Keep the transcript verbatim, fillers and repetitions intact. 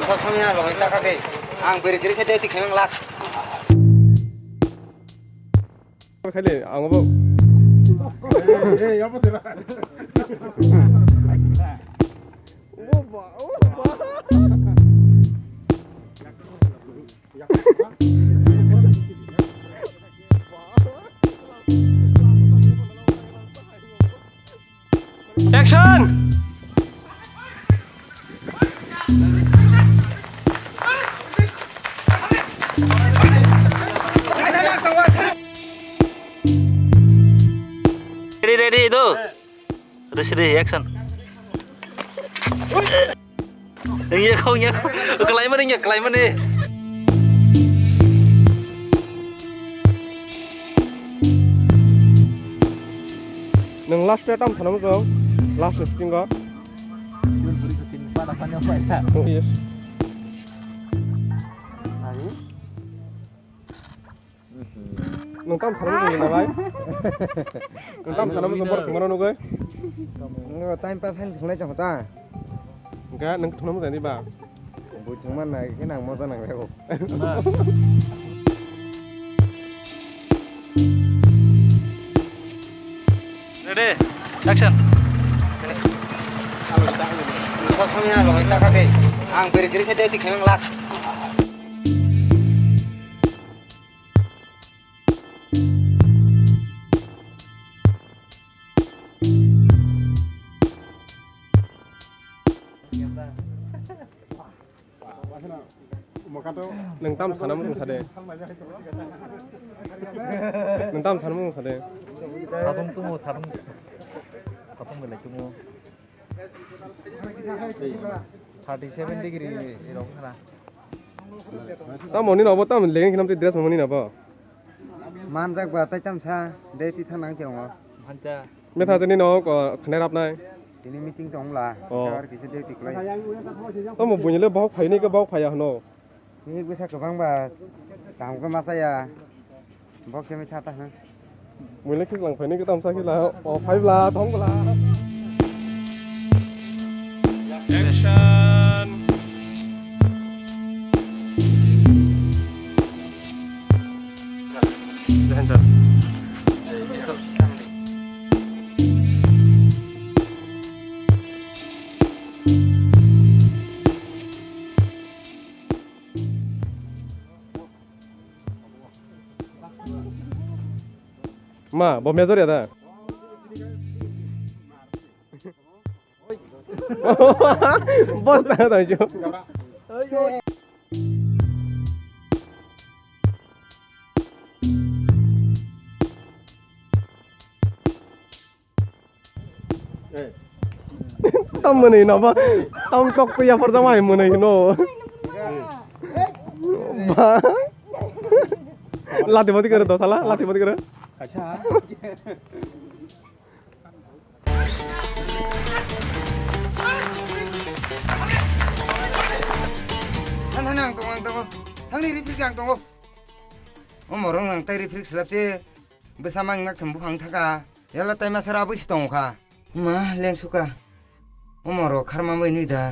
Sob somoi ang logoi taka khe. Ang beri kiri khe de tikhe mang lak. Khaile ang bo. Action! Ready, ready, do. Ready, ready, action. Iya kau, iya kau. Kelaimani, iya kelaimani. Nung last time sana muchung, last shooting go. Yes. Nung tam sana muchung na bai? Nung tam sana muchung bor thumano nugui? Nung time pass han thunglai chong ta. Enggak, nung thumano muchung ni ba? Bo thungman na khe nang moja nang rego. Ready, action. Sob somoi ang logoi taka khe. Ang beri kiri khe de tikhe mang lak. Nung tam sana muchung sa de. Nung tam sana muchung sa de. Satung tumo, satung. Satung belai tumo. Thirty seven degree rok khana. Tamo ni nobo tam legen khinam twi dress mani nobo. Manjak ba tai tam sa de ti thanang chongo. Metha tini no ko khne rap nai. Tini meeting tong la. Oh. Kar kisi de tiklai. Tamo bunyile bahok phai ni ke bahok phai ya hno. Ni bisa kwbang ba. Tam ko masa ya. Bok khe mai thata hwn. Muile khe lang phaini kwtam sa khe la, o phai bla, thong bla. Action. Jahan sir. Ma, bo major ya da? Boss ta da jo. Tam mwnwi no ba. Tam tok ya phar jama hai mwnwi no. Ba. Lati mati kare do sala, lati mati kare. Thang thang ang tongo, ang tongo. Thangni refri ang tongo. O morong ang tai refri slap se. Bwsa mang nak thum buphang thaka. Yala tai masa ra bwsi tong kha. Ma leng suka. Omo ro kharma bai nui da.